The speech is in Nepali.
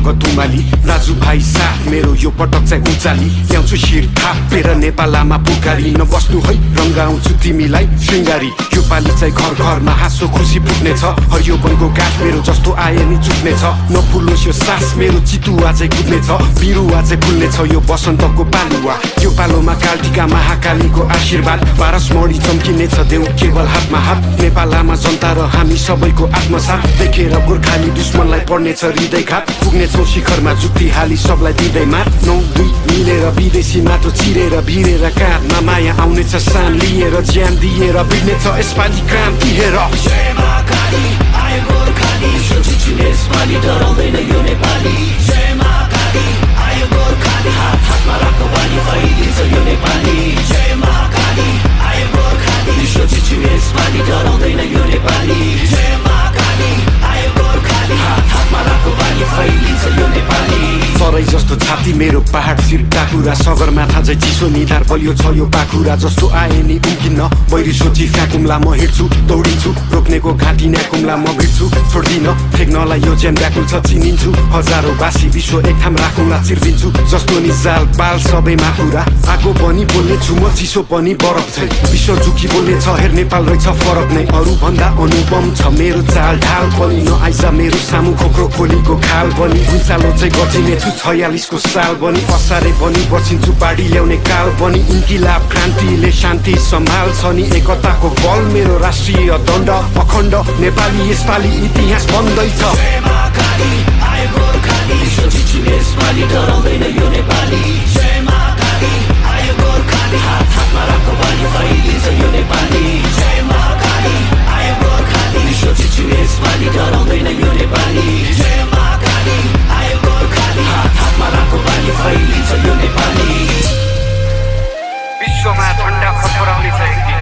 भगत उमाली राजु भाइ साथ मेरो यो पटक चाहिँ उचाली ल्याउँछु शिर थापेर नेपालमा पुकारी नबस्नु है रङ्गाउँछु तिमीलाई श्रृङ्गारी यो पाली चाहिँ घर घरमा हाँसो खुसी पुग्नेछ हरियो वनको गाठ मेरो जस्तो आए नि चुक्नेछ नफुलोस् यो सास मेरो चितुवा चाहिँ कुद्नेछ बिरुवा चाहिँ फुल्नेछ यो बसन्तको पालुवा यो पालोमा कालटिका महाकालीको आशीर्वाद पारसमणि चम्किनेछ देऊ केवल हातमा हात नेपालमा जनता र हामी सबैको आत्मसाथ देखेर गोर्खाली दुश्मनलाई पर्नेछ हृदयघात पुग्नेछौँ शिखरमा जुक्ति हाली सबलाई दिँदै मात 9-2 मिलेर विदेशी माटो चिरेर भिरेर काँधमा माया आउनेछ सान लिएर ज्यान दिएर बिग्नेछ यसपालि क्रान्ति हेर जय महाकाली आयो गोर्खाली सोचिछु यसपालि डराउँदैन यो नेपाली जय महाकाली आयो गोर्खाली हात हातमा राखो बानी फैलिन्छ यो नेपाली जय महाकाली आयो गोर्खाली सोचिछु यसपालि डराउँदैन यो नेपाली जय महाकाली आयो गोर्खाली हात हातमा राखो बानी फैलिन्छ यो नेपाली सरै जस्तो छाती मेरो पहाड शिर टाकुरा सगरमाथा चाहिँ चिसो निधार बलियो छ यो पाखुरा जस्तो आए नि उम्किन्न बैरी सोची फ्याकुम्ला म हिँड्छु दौडिन्छु रोक्नेको घाँटी न्याकुम्ला म भिड्छु छोड्दिन फेक्नलाई यो ज्यान व्याकुल छ चिनिन्छु हजारौँ बासी विश्व एक ठाम राखुला चिर्दिन्छु जस्तो नि जाल पाल सबैमा कुरा आगो पनि बोल्ने छु म चिसो पनि बरफ छै विश्व झुकी बोल्ने छ हेर नेपाल रहेछ फरक नै अरू भन्दा अनुपम छ मेरो चाल ढाल पनि नआइज मेरो सामु खोक्रो खोलीको खाल पनि भुइँचालो चाहिँ गर्चिने छु 46 को साल पनि असारे पनि बसिन्छु बाढी ल्याउने काल पनि इन्किलाब क्रान्तिले शान्ति सम्हाल्छ नि एकताको बल मेरो राष्ट्रिय दण्ड अखण्ड नेपाली यसपालि इतिहास बन्दैछ जय महाकाली आयो गोर्खाली सोचिछु यसपालि डराउँदैन यो नेपाली जय महाकाली आयो गोर्खाली हात हातमा राखो बानी फैलिन्छ